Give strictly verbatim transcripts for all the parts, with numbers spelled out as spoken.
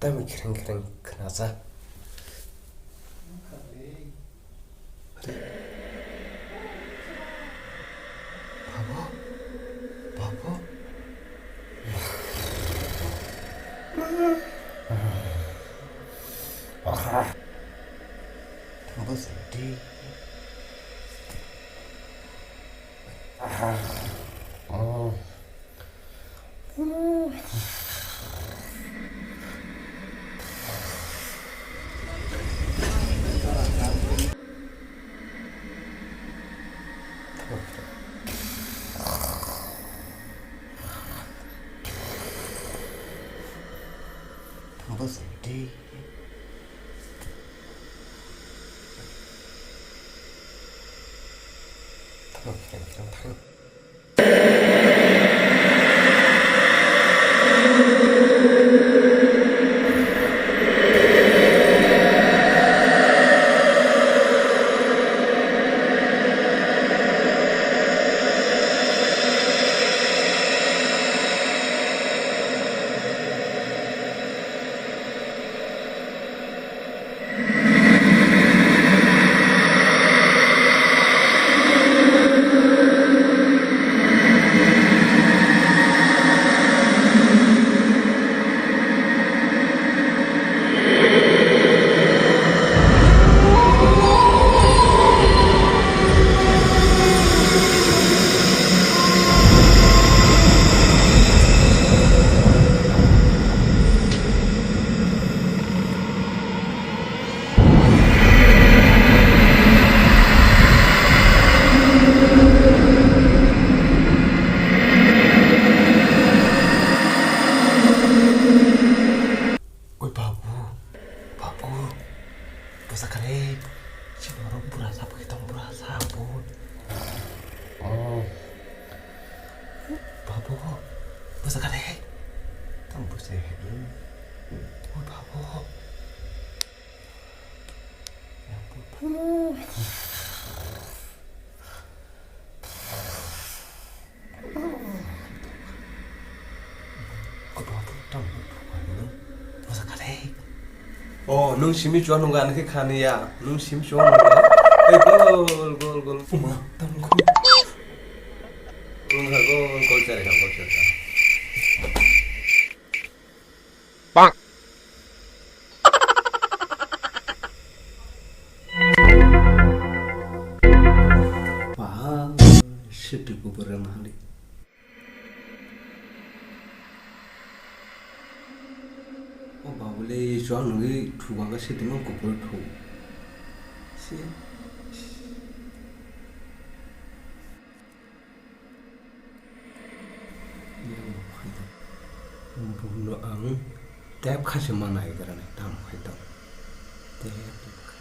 Tamo khreng khreng khnajak. Babo, babo. Tamo sadi. Tamo sadi. Tamo khreng khreng thang. Oi babu, babu, bwsa kare, si norok bura sa pagwi tong bura sa bun. Oh. Babu, bwsa kare. Tamo bwsa hai. Oi babu. Oh, nwng simi chuan nungga, ani khe khani ya. Nwng simi chuan nungga. Ei, gol, gol, gol. Uma, tamo kho. Gol, gol, gol, chari kha, gol, chari kha. Bang. Ba, sitwi kubur rwna hali. O babule, chuak nungwi thubangkha sitwino kubur thu. Si. Buno ang tep kha se ma nai gra nai, tamo khai tong. Tep kha.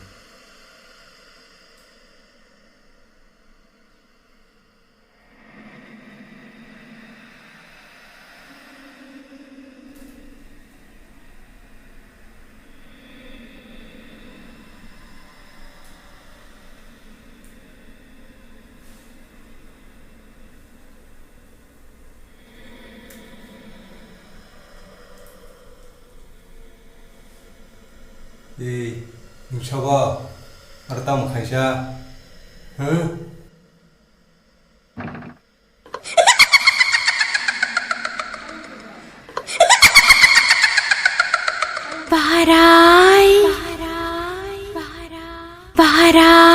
Ei, nwng sabo, aro tamo khaisa? Huh? Baharai. Baharai.